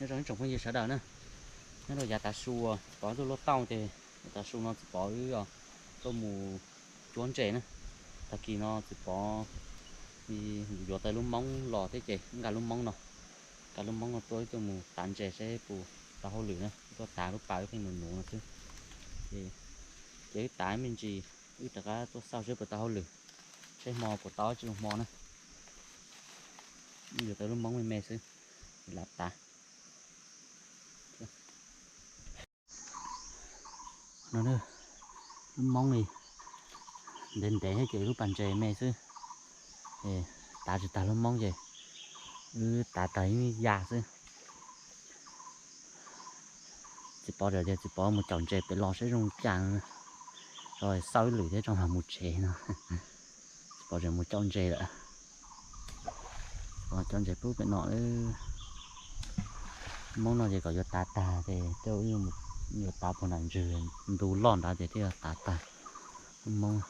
Nyob zoo ib tsoom phooj ywg sawv daws na, nyob rau yav tav su, txiv Pov tuaj luaj tauj ces yav tav su no txiv Pov wb tuaj mus cuab ntses na. Tag kis no txiv Pov yuav tau lub moob los thiab ces wb nqa lub moob no, nqa lub moob no tuaj wb tuaj mus tav ntses seb puas tau hauj lwm na, tuaj tav lub pas wb pheej nuv nuv no xwb. Ces ces wb tav me ntsis, wb rov qab tuaj xauj seb puas tau hauj lwm, seb hmo puas tau tsis tau hmo na. Wb yuav tau lub moob me me xwb, lam tav. No, lub moob li ntev ntev thiab ces lub pas ntses me xwb, tav tsis tag lub moob ces wb tav tag ib ya xwb. Txiv Pov tias txiv Pov mus caum ntses pem los seb zoo cas, tso xauj ib lwm thiab tso mam mus tsev no. Txiv Pov tseem mus caum ntses lawm. Cov ntses pub pem no, moob no ces kom yuav tav tag ces tej yuav tav puag nram ntswg, ntu loj nrad ces thiaj yuav tav tag lub moob.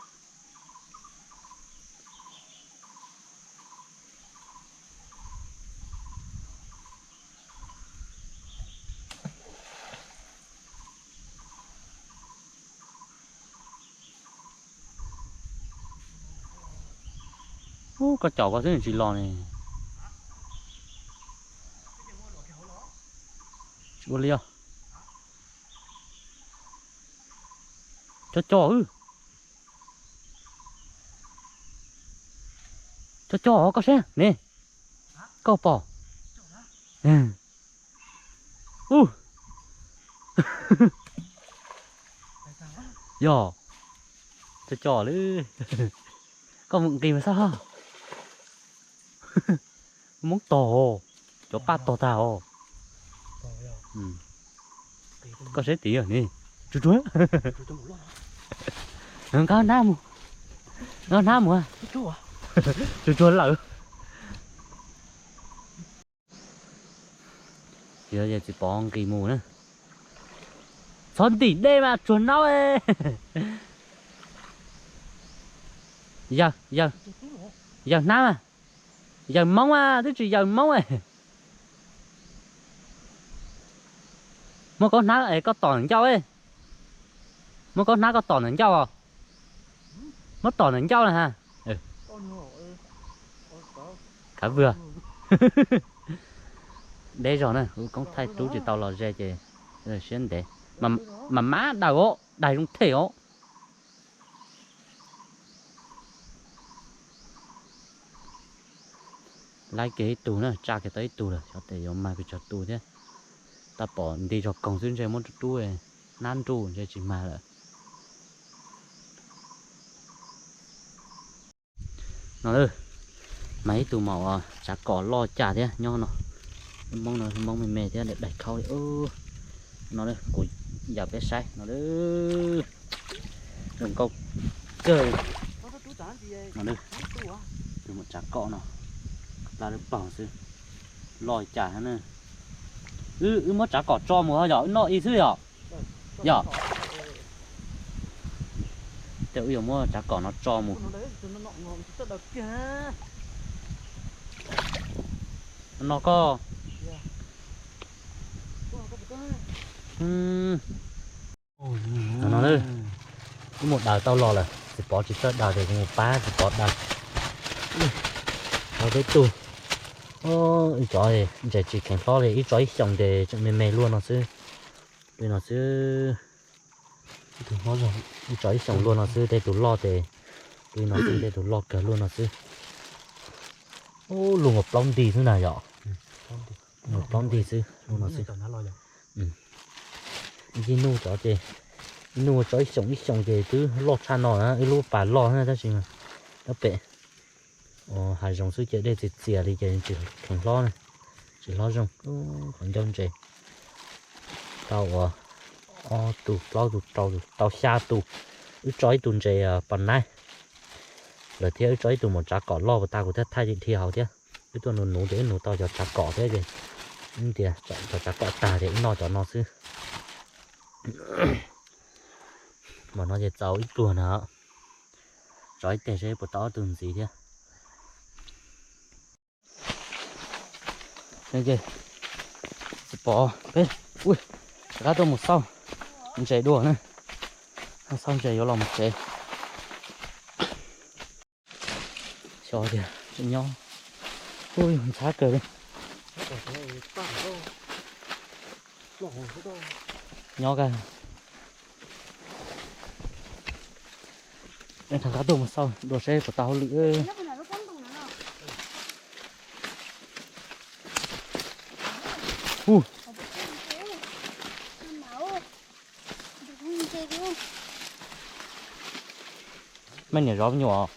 Ub, koj caum koj xwb tsis los ne. Tsis ua li os. Cov cov, cov cov koj saib ne, koj pom. Ub, yog, cov cov li, koj mus nqis mas xwb. Moob tog, cov paj tog tag os. Koj saib tid ni, tsuag tsuag. Nqa hnab mus, nqa hnab mus. Tsuag tsuag lawm. Yog txiv Pov nqis mus na. Txhob ntim dej mas tsuag naub. Yawg, yawg, yawg hnab mas, yawg moob mas twb tsis yawg moob. Muab koj hnab es koj tom ntawm ncauj. Muab koj hnab koj tom ntawm ncauj os. Muab tom ntawm ncauj na ha. Khav vwg. Deb zog na, ua koob thaij rub tsis tau los ze ces siab ntev. Mas mab daws os, daig zoo them os. Laib kiag ib tug na, tsa kiag tau ib tug lawm, xyov tes yuav mag pes tsawg tus thiab. Tab pom nti zog koog xwb ntshe muab rub rub, hnab nruj ntshe tsis mag lawm. No, mag ib tug mas tsav kom loj cas thiab nyob no. Lub moob no lub moob me me thiab daim khaub li. No kuv yam peb saib no. Zoo nkauj kawg. No, tus mas tsav kom no, plab lub paug xwb, loj cas na. Wb muab tsav kom tso mus yom, wb noj ib xwb yom. Yom. Tej wb yuav muab tsav kom no tso mus. No koj. No, wb mus daws tau los lawm, txiv Pov tsis txawj daws ces kuv mus pab txiv Pov daws. Tau peb tug. Ib tsov ntses tsis kheev hlob li, ib tsov ib xyoos ces tseem me me luaj no xwb. Li no xwb. Ib tsov ib xyoos luaj no xwb, tej tus loj ces li no xwb, tej tus loj kawg luaj no xwb. Ub, luaj mus plaub nti xwb na yom. Luaj mus plaub nti xwb, luaj no xwb. Ib nuj cov ces, ib nuj ua tsov ib xyoos ib xyoos ces twb loj tshaj no na, ib lub pas loj na tab sis mas tab pem hav zoov xwb ces dej txias txias li ces tsis kheev hlob na, tsis hlob zoo. Qhov ncauj ntses tau ua ob tug plaub tug rau tau xya tus. Wb tso ib tug ntses pas naib lawm thiab wb tso ib tug maum tsav kom loj puas tag kuv thiaj thaij dhia hauv thiab. Wb tuaj nuv nuv ces wb nuv tau cov tsav kom thiab ces wb tias cov tsav kom tag ces wb noj cov no xwb. Mas no ces txaus ib pluag na, tso ib teg seb puas tau ob tug ntxiv thiab. Ces Pov peb, ui, rov qab tuaj mus xauj ntses dua na. Xauj ntses yuav los mus tsev. Xyov tiag, nyob, ui, ntxhab kawg li. Nyob kawg. Rov qab tuaj mus xauj dua seb puas tau hauj lwm. Hu, mej niam zov me nyuam.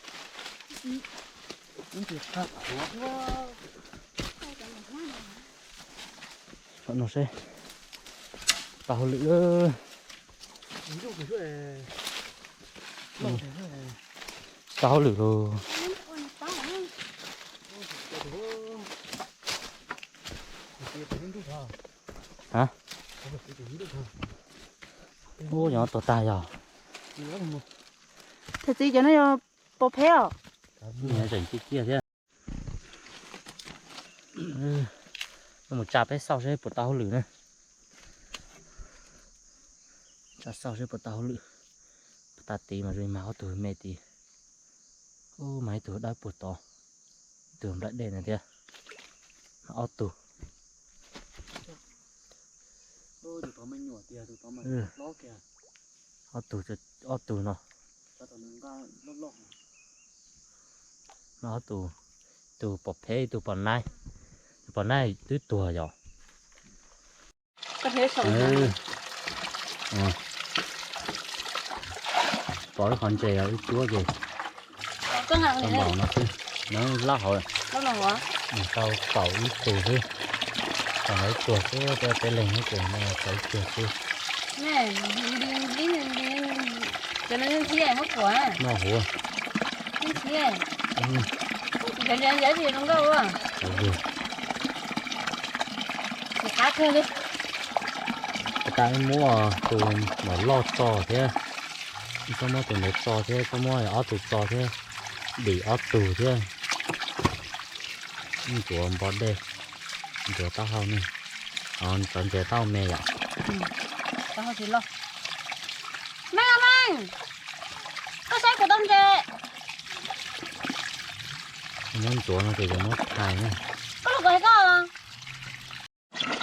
Tau no seb, tau hauj lwm. Tau hauj lwm lawm. Hab, ub, cov no tuag tag yog. Thaj txiv cov no yog pov pheb os. Tseem ciaj ciaj thiab. Mus tsa peb xauj seb puas tau hauj lwm na. Tsa xauj seb puas tau hauj lwm. Puag ta tid mas zoo li mag ob tug me tid. Ub, mag ib tug dawb puag tod, ib tug nplawm dej na thiab. Mag ob tug. Ob tug, ob tug no. Mag ob tug, tus pom pheb tus pom naib, tus pom naib twb tuag yom. Pom ib qho ntses wb cuab ces tau npaum no xwb, nov lab hauv. Tau kaum ib tug xwb, tau ib tug xwb, peb leeg ces tau ib tug xwb. Noj huv. Tab sis muab tus maum loj tso thiab, txhob muab tus ntawd tso thiab, txhob muab ob tug tso thiab, dim ob tug thiab. Ntxuav npo dej, ntxuav taub hau ne, cov ntses taub hau me yom. Meej, meej, koj saib kuv tau ntses. Muab ntxuav no ces yuav muab phais na. Koj lub koj,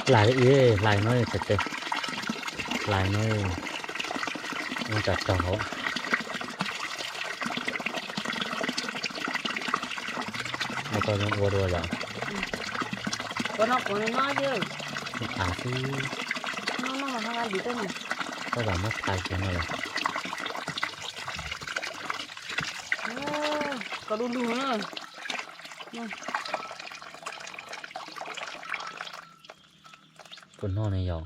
hlais ib, hlais no, hlais no, ua tsam raug hauv. Ua dua yom. Av xwb. Koj vam muab phais kiag no lawm. Koj du lug na. Puas noj ne yog?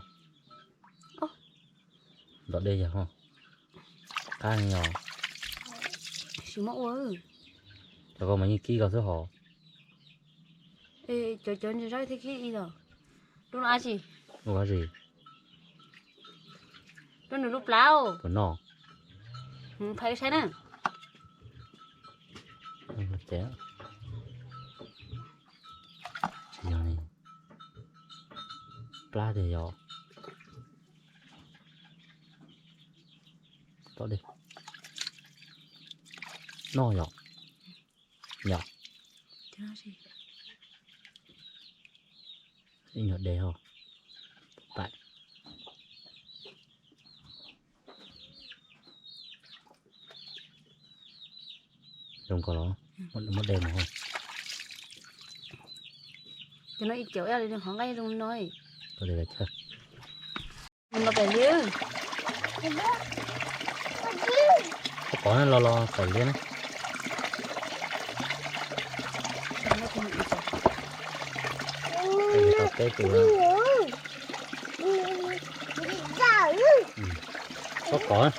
Ntov dej yog ho. Qab ne yog. Tsis muab ua. Cov ko mas yeej kib ko xwb hos. Cov, cov ntses zab thiab kib ib los. Rau no tsis. Ua dab tsi? Rau nws lub plab. Puas noj? Phais saib na. Tsis yog ni. Plab tiag yog. Tom dej. Noj yom. Yom. Ib nyuag de ho. Pais. Zoo ko los, muab de mus. Cov no ib cov ib li hov nqaij zoo no. Koj li pais li. Koj pov los los pais liab na. Tau peb tus. Koj pov.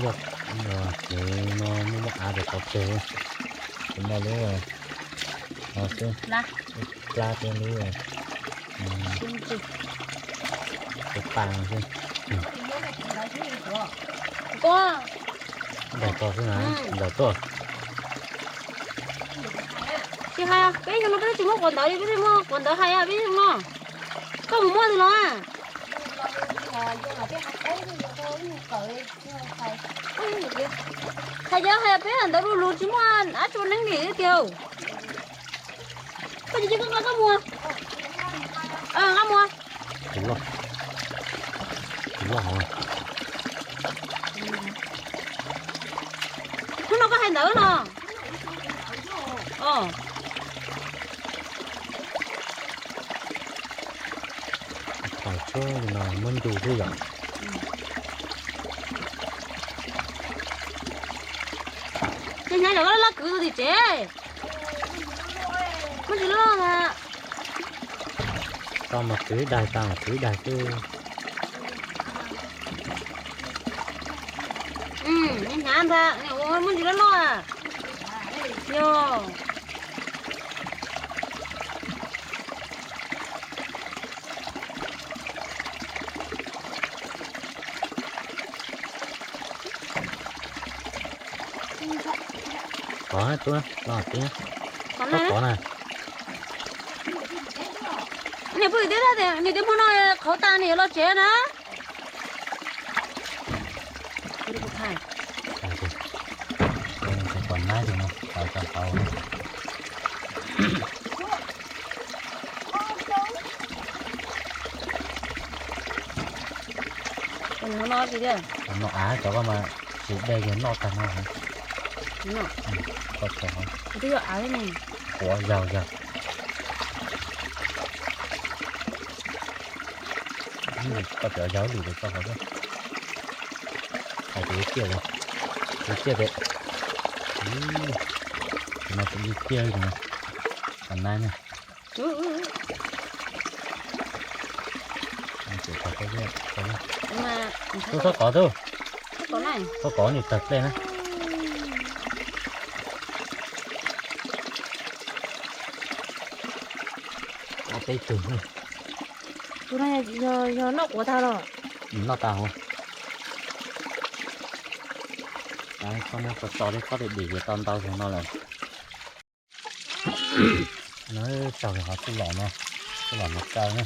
Yog kuv no muaj muaj av ces qhov kawg, kuv noj lub no xwb, plab thiab lub pa no xwb. Ntaus tog xwb na, ntaus tuaj. Hais, peb xyoo no peb twb tsis muaj quav ntawv li, peb twb muaj quav ntawv hais peb xyoo no. Koj mus muaj twg los? Hais yog hais peb ntawv lus lus tsis muaj dab tsi neeb li tiag. Koj cia koj nqa koj mus. Nqa mus. Hnub no koj hais ntawv no. Thaum tshuab li no muab ncu xwb yom. Ces hnyav yog koj laj kwv tus tim tsev. Muab tsis loj na. Tau mas kwv daig, tau mas kwv daig xwb. Hnyav ntag, muab ntsis loj loj. Yog. Qov tub, los tib, qov na. Niam pw tias niam tias hmo no qhauv tas niam los tsev na. Qhov nab no qhov rau qhauv. No av cov koj mas tsis de yog noj tag no. Koj txhais qhov, twb yog av ne. Quav yog yog. Koj tseem yog lwm tus tso qhov xwb. Hais tias ib tiaj, ib tiaj tias, no tsis ib tiaj li no. Qhov nab ne. Tub txhob kov tub. Txhob kov nws tawg plej na. Ob peb tug. Tus no yog noj quav tag los? Noj tag hauv. Txhob muab tso tso li, txhob dim dim ces tau ntau zoo no lawm. No tso kiag qhov txuj lom no, txuj lom no kaw na.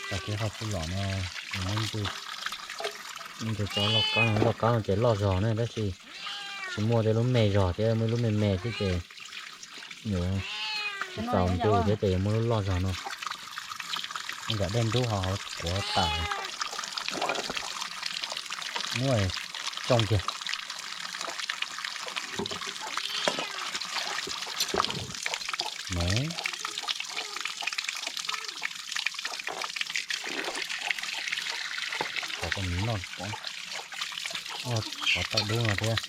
Tso kiag qhov txuj lom no, muab ncu, ncu tso loj qab, loj qab no ces loj zog na, tab sis tsis muaj tej lub me zog thiab, muaj lub me me xwb ces yuav tsis txaus ncu thiab ces yuav muab lub loj zog no. Nkawm dej ntub ho hauv quav tawm. Muab tsoo kiag. No, qhov ko nws noj, qhov tawm dub no thiab.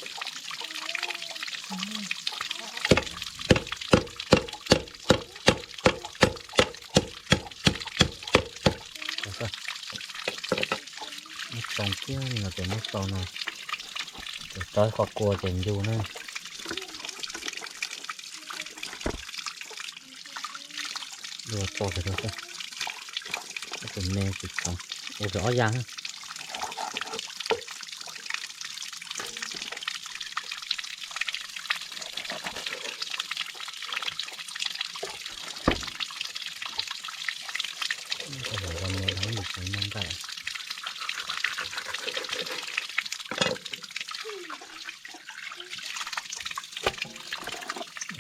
Muab tsoo kiag li no ces muab tsoo no, ces tso ib qho kua ces ncu na. Dua tso kiag rau xwb. Tus me tsis txhoov, ua kiag ob yam.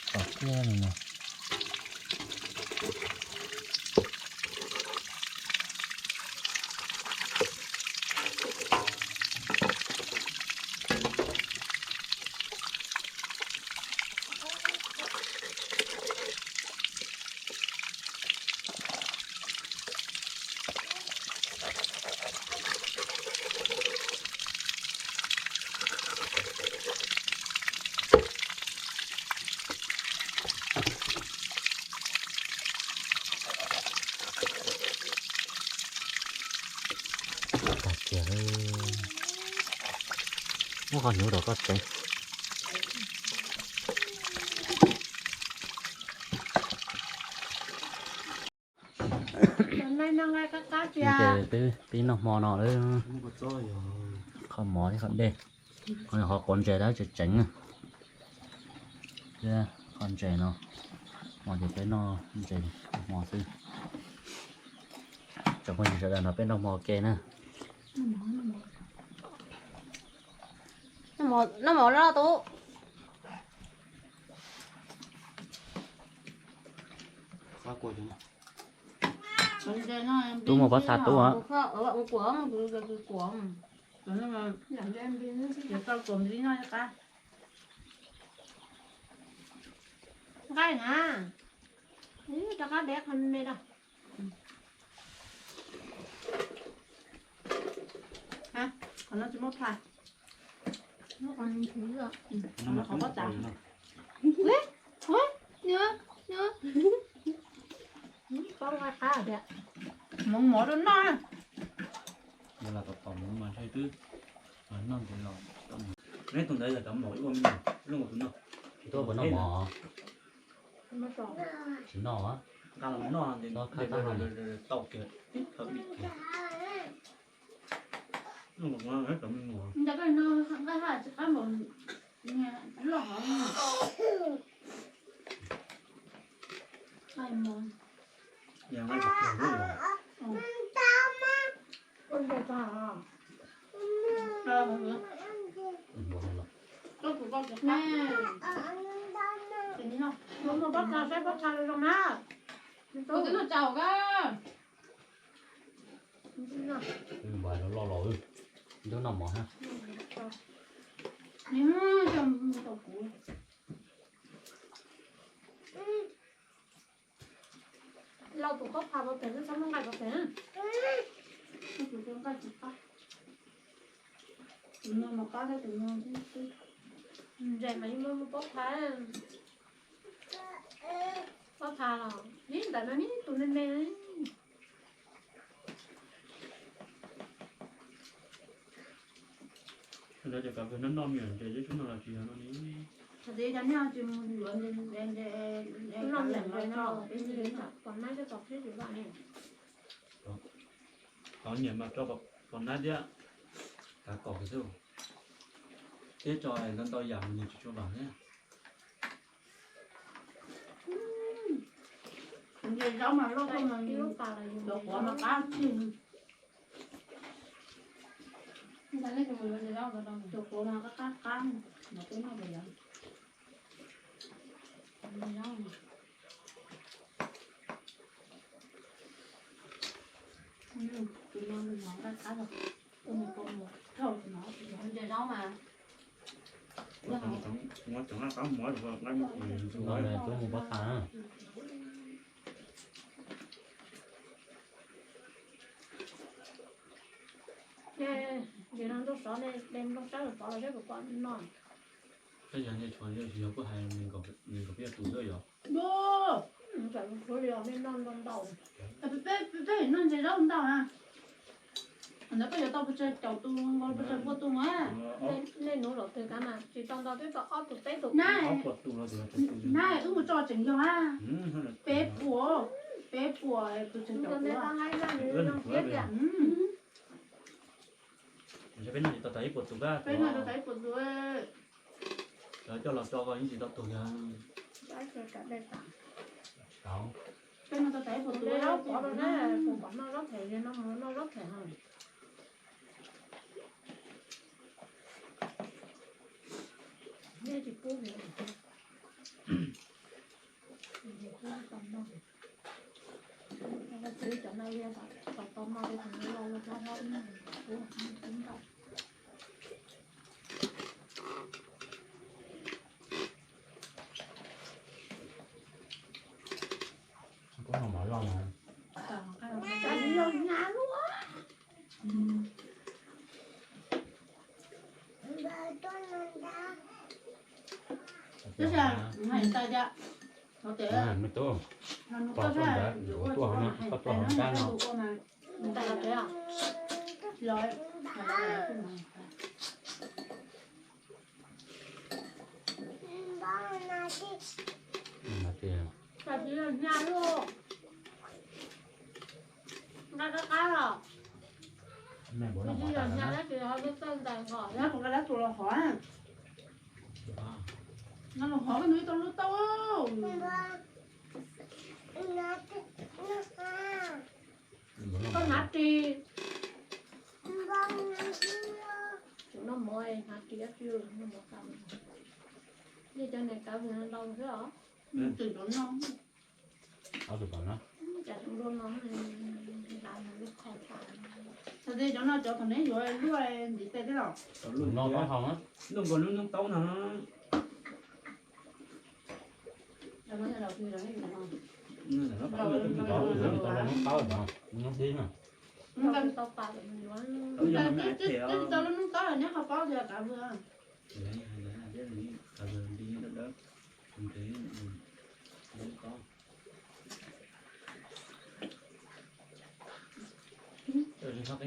Tso kiag li no. Tag kiag, muab qhov hnyuv rau koj tsev. Ces peb pib noj hmo no lawm. Qhov mov thiab qhov dej, qhov quav ntses dab tseem tseem na. Thiab qhov ntses no, hmo ces peb noj ntses hmo xwb. Tsoom phooj ywg sawv daws nrog peb noj hmo ua ke na. Noj mov loj tub. Tub mus pob txha tub. Nqaij na, rov qab deb qhov me me da. Qhov no tsis muaj phaj. Qhov pob txha. Pob nqaij qab tias, mov mov rau noj. Yog los tom tom mus mas ntshe twb noj ntses los. Neb tus ntawd yog cov maum ib ua me nyuam, ib ua tus no. Tub puas noj mov? Tsis noj. Nqa los noj tau kiag tib khawv li kiag. Ntawd koj no nqaij haj tsis qab npaum loj hov. Mus mus pob txha saib pob txha zoo na. Tus twb noj tsaus koj. Loj los, ntuj noj mov ha. Lauj tus pob txha pov pem, txhob muab nqaij pov pem. Tus nqaij tsis qab. Tus no mas qab thiab tus no. Ntses mas yeej muaj muaj pob txha. Pob txha los neb ntawm no neb tus me me. Sawv daws cov kav kawg noj noj me nyuam ntses, cov tsis noj los tsis yog no ne. Qhov tseeb cov nej tsis mus yuav ntses, noj me nyuam ntses no, pom nab coj txog thiab tsis vam ne. Qhov nyiam mas tso pom nab thiab, kav kom xwb. Thiab tso ntau ntau yam mas nws tsis tshua vam thiab. Ntses zaub mas loj tuaj mas cov quav mas qab tiag. Cov quav mas qab qab qab, mas twb noj pes yov. Tus no nws mov nqaij qab los, tus no mus thauj tus no. Ntses zaub mas. Tub mus pob txha na. Ces no nrog sov ne, nrog sab pov los seb puas pom noj. Yog nej tshuav yog kuj hais nws nkawd peb yog tus xwb yog. Peb noj ntses zaub ntau na. Ntawd koj yuav tau pes tsawg caum tus, pes tsawg pua tus na. Nej nuv lawm twg kav mas tsis tau ntau, twb tau ob tug peb tug. Ob puas tus los. Na, wb mus tso tseem yog na. Peb puas, peb puas tus tseem caum tus. Peb noj tau tas ib puas tus. Cov coj los tso ko yeej tsis tau tus yog. Peb noj tau tas ib puas tus. Noj zaub phem, noj zaub phem. Nej tsis pub. Kuv noj mov loj mas. Twb hais tas tias, me tub, koj tuaj hauv no, koj tuaj hauv nrab no. Nqa dab tsi los hov. No los hov koj nug ib tau lub taub. Koj hnav ris. Tsis noj mov, hnav ris dab tsi, noj mov tas. Yeej cov niag kav vwm ntau xwb os. Twm cov no. Cas zoo dua no, nta nws lub qhov tas. Txhais tes cov no cov thaum neb yuav luaj ntiv tes thiab los? No taub hau na. Luaj nkaus lub noob taub no. Noob taub, noob qab, noob dib na. Tau lub noob taub neb ho paub tias kav vwm.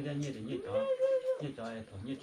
Nyiaj, nyiaj cov, nyiaj cov thaum nyiaj